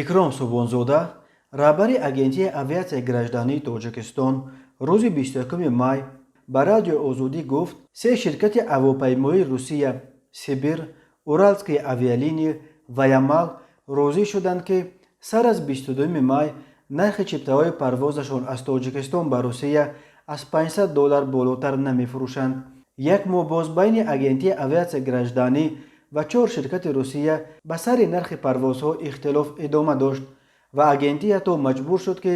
Икром Субонзода, раҳбари Агентии авиатсияи граждании Тоҷикистон, рӯзи 21 май ба Радиои Озодӣ гуфт, се ширкати ҳавопаймоии Русия, Сибир, Уральские авиалинии ва Ямал, розӣ шуданд, ки сар аз 22 май нархи чиптаҳои парвозашон аз Тоҷикистон ба Русия аз 500 доллар болотар намефурӯшанд. Як моҳ боз байни Агентии авиатсияи гражданӣ ва чор ширкати Русия ба сари нархи парвозҳо ихтилоф идома дошт ва агентӣ ҳатто маҷбур шуд, ки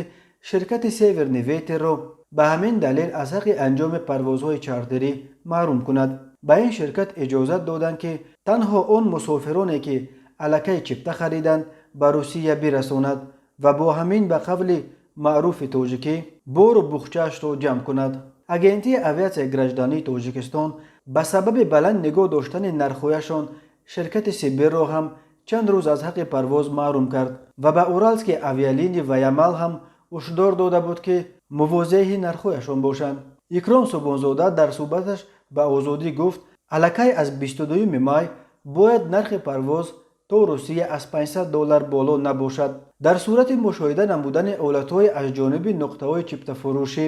ширкати Северный ветерро ба ҳамин далел аз ҳаққи анҷоми парвозҳои чартерӣ маҳрум кунад. Ба ин ширкат иҷозат доданд, ки танҳо он мусофироне, ки аллакай чипта хариданд, ба Русия бирасонад ва бо ҳамин, ба қавли маъруфи тоҷикӣ, бору бухчаашро ҷамъ кунад. Агентии авиатсияи граждании Тоҷикистон ба сабаби баланд нигоҳ доштани нархҳояшон ширкати Сибирро ҳам чанд рӯз аз ҳаққи парвоз маҳрум кард ва ба Уральские авиалинии ва Ямал ҳам ҳушдор дода буд, ки мувозеҳи нархҳояшон бошанд. Икром Субонзода дар суҳбаташ ба Озодӣ гуфт, аллакай аз 22 май бояд нархи парвоз то Русия аз 500 доллар боло набошад. Дар сурати мушоҳида намудани ҳолатҳои аз ҷониби нуқтаҳои чиптафурӯшӣ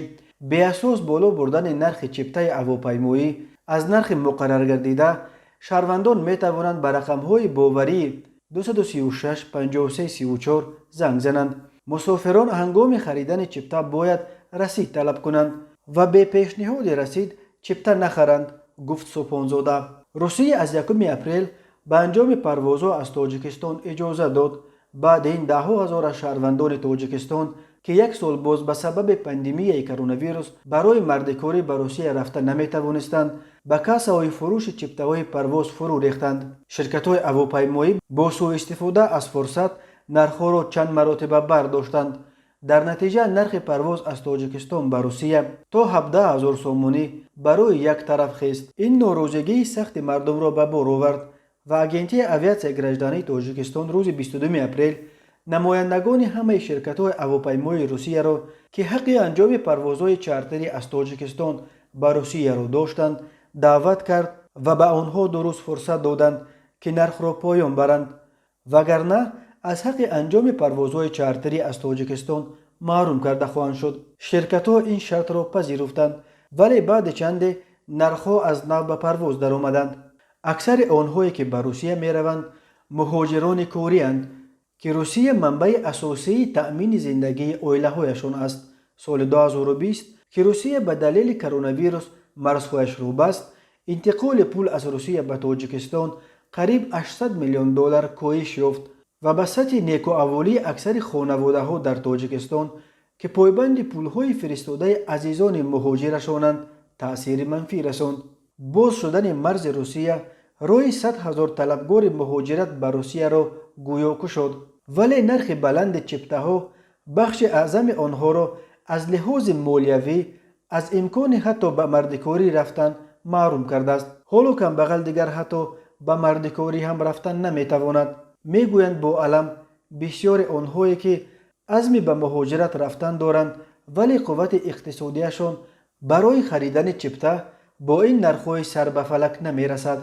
беасос боло бурдани нархи чиптаи ҳавопаймоӣ аз нархи муқарраргардида, шаҳрвандон метавонанд ба рақамҳои боварии 236 53 34 занг зананд. Мусофирон ҳангоми харидани чипта бояд расид талаб кунанд ва бе пешниҳоди расид чипта нахаранд, гуфт Субҳонзода. Русия аз 1 апрел ба анҷоми парвозҳо аз Тоҷикистон иҷоза дод. Баъди ин даҳҳо ҳазор аз шаҳрвандони Тоҷикистон, ки як сол боз ба сабаби пандемияи коронавирус барои мардикорӣ ба Русия рафта наметавонистанд, ба кассаҳои фурӯши чиптаҳои парвоз фурӯ рехтанд. Ширкатҳои ҳавопаймоӣ бо сӯистифода аз фурсат нархҳоро чанд маротиба бардоштанд. Дар натиҷа нархи парвоз аз Тоҷикистон ба Русия то 17 ҳазор сомонӣ барои як тараф хест. Ин норозигии сахти мардумро ба бор овард ва Агентии авиатсияи граждании Тоҷикистон рӯзи 22 апрел намояндагони ҳамаи ширкатҳои ҳавопаймоии Русияро, ки ҳаққи анҷоми парвозҳои чартерӣ аз Тоҷикистон ба Русияро доштанд, даъват кард ва ба онҳо 2 рӯз фурсат доданд, ки нархро поён баранд, вагарна аз ҳаққи анҷоми парвозҳои чартерӣ аз Тоҷикистон маҳрум карда хоҳанд шуд. Ширкатҳо ин шартро пазируфтанд, вале баъди чанде нархҳо аз нав ба парвоз даромаданд. Аксари онҳое, ки ба Русия мераванд, муҳоҷирони корианд, ки Русия манбаи асосии таъмини зиндагии оилаҳояшон аст. Соли 2020, ки Русия ба далели коронавирус марзҳояшро баст, интиқоли пул аз Русия ба Тоҷикистон қариб 800 миллион доллар коҳиш ёфт ва ба сатҳи некуаҳволии аксари хонаводаҳо дар Тоҷикистон, ки пойбанди пулҳои фиристодаи азизони муҳоҷирашонанд, таъсири манфӣ расонд. Боз шудани марзи Русия роҳи 100 ҳазор талабгори муҳоҷират ба Русияро гӯё кушод, вале нархи баланди чиптаҳо бахши аъзами онҳоро аз лиҳози молиявӣ аз имкони ҳатто ба мардикорӣ рафтан маҳрум кардааст. Ҳоло камбағал дигар ҳатто ба мардикорӣ ҳам рафтан наметавонад, мегӯянд бо алам бисёри онҳое, ки азми ба муҳоҷират рафтан доранд, вале қуввати иқтисодияшон барои харидани чипта бо ин нархҳои сар ба фалак намерасад.